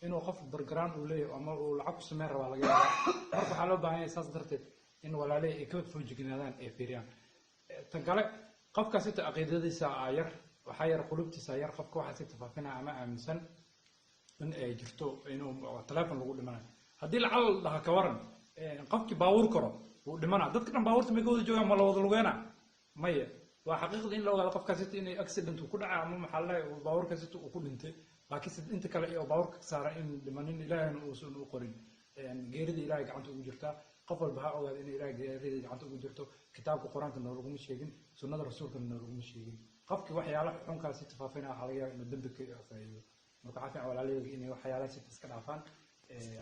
Inuu qof bargaraan uu leeyahay ama uu lacag ku sameyn rabaa laga yaabaa. Marka waxaa loo baahan yahay saas darteed in walaalihii ay ka foojignaadaan, ay fiiriyaan. Tan kale, qofkaas ita caqiidadiisa aa yar, waxaa yar qulubtiisa yar. Qofka waxaa si tafaafinaya ama aaminsan in ay jirto inuu telefoon lagu dhimanayo, haddii lacag la dhaha ka waran, qofkii baabuur karo wuu dhimanaa. Dadka dhan baabuurta may ka wada joogaan? Ma la wada lugeena? Maya. Waa xaqiiqda in la ogaado qofkaas ita inay accident uu ku dhacay ama maxaa la dhahay baabuurkaas ita uu ku dhintay, laakiinse inta kale iyo baabuurka ka saaran in dhimanin, Ilaahayna uusan u qorin. Geerida Ilaahay gacanta ugu jirtaa. Qof walba ha ogaado in Ilahay geerida gacanta ugu jirto. Kitaabka Qur-aanka noolaguma sheegin, sunnada Rasuulkana noolaguma sheegin. Qofkii waxyaalaha xunkaasi tafaafinaya waxaa laga yaaba inuu dembi ka faa'iido. Marka waxaa fiican walaalahayga inay waxyaalaha sita iska dhaafaan,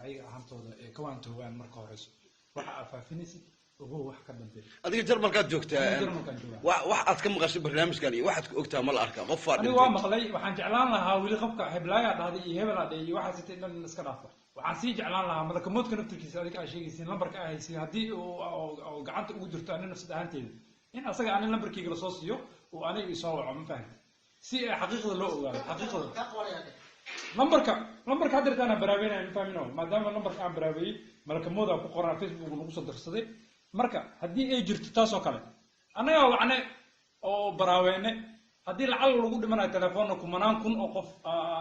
ayaga ahaantooda ay ka waantoogaan. Marka horeyso waxa aad faafinaysid ogow wax ka dambeeya. Adiga Jarmalkaad joogtaa? Aniga Jarmalkaan joogaa. Wax aad ka maqashay barnaamijkan iyo waxaad ku ogtaa ma la arkaa qof faa Aniga waa maqlay. Waxaan jeclaan lahaa weli qofka heblaayaa dhahday iyo hebelaa dhahday iyo waxaa sita in dhan iska dhaafo. Waxaan sii jeclaan lahaa malakamoodka naftirkiisa adiga aa sheegaysiin, lambarka aa haysiin, haddii uu gacanta ugu jirto ani nafsad ahaanteyda, in asaga ani lambarkeyga lasoo siiyo, uu aniga isoo waco, ma fahamti, si ay xaqiiqda loo ogaado. Xaqiiqda lambarka haddeertaan aan baraabeynaya, ma fahmino, maadaama lambarka aan baraabeeyey malakamooda ku qoran Facebook nagu soo darsaday. Marka haddii ay jirto taasoo kale, annagaa wacne oo baraaweene. Haddii lacag lagu dhimanayo telefoonna, kumanaan kun oo qof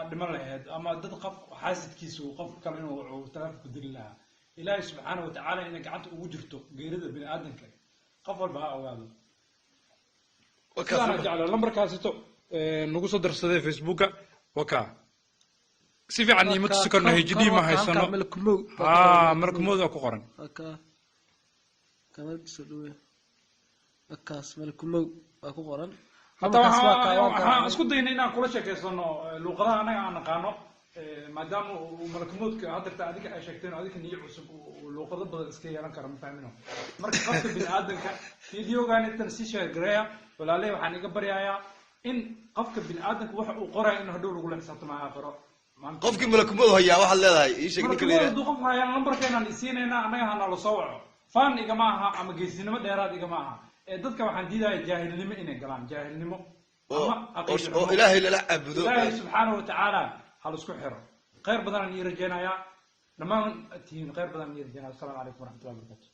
dhiman lahayd, ama dad qof xaasidkiisa uu qof kale inuu uu telefoonku dili lahaa. Ilaahay subxaana watacaala inay gacanta ugu jirto geerida bini aadamka, qof walba ha ogaado. Sidaana jecla lambarkaasito nagu soo darsaday Facebooka waka si fiican iima tusi karno, HD ma haysano. Malkumow. Ha, malkumooda ku qoran. Waka kamarada soo dhaweey, wakaas malkumow waa ku qoran. Hataa Lambarkaas waa waa waxaan isku daynay inaan kula sheekeysano luuqadaha anaga aan naqaano, maadaama uu malakumoodka haddeerta adiga ay sheegteen oo adiga niyo cusub uu luuqado badan iska yeelan karo, ma fahmino. Marka qofka bini aadamka videogan intan sii share gareeya. Walaalahay, waxaan iga baryayaa in qofka bini aadamka waxa uu qorayo in hadhow lagula xisaabtamo aakhiro. Qofkii malakumadu hayaa waxaad leedahay ii sheeg ninka la Malakumood yidhaha. Hadduu qof hayaan, lambarkeenaan isiinaynaa, annaga hana la soo waco. Faan igama aha ama geesinimo dheeraad igama aha, ee dadka waxaan diidaya jaahilnimo inay galaan, jaahilnimo ama caqiide oo xumo. Ilaahay lala caabudo. Ilaahay subxaanahu watacaala ha la isku xiro. Khayr badanaan ii rajaynayaa dhammaan tihiin, khayr badan ii rajaynaya. Asalaamu calaykum waraxmatullahi wabarakatu.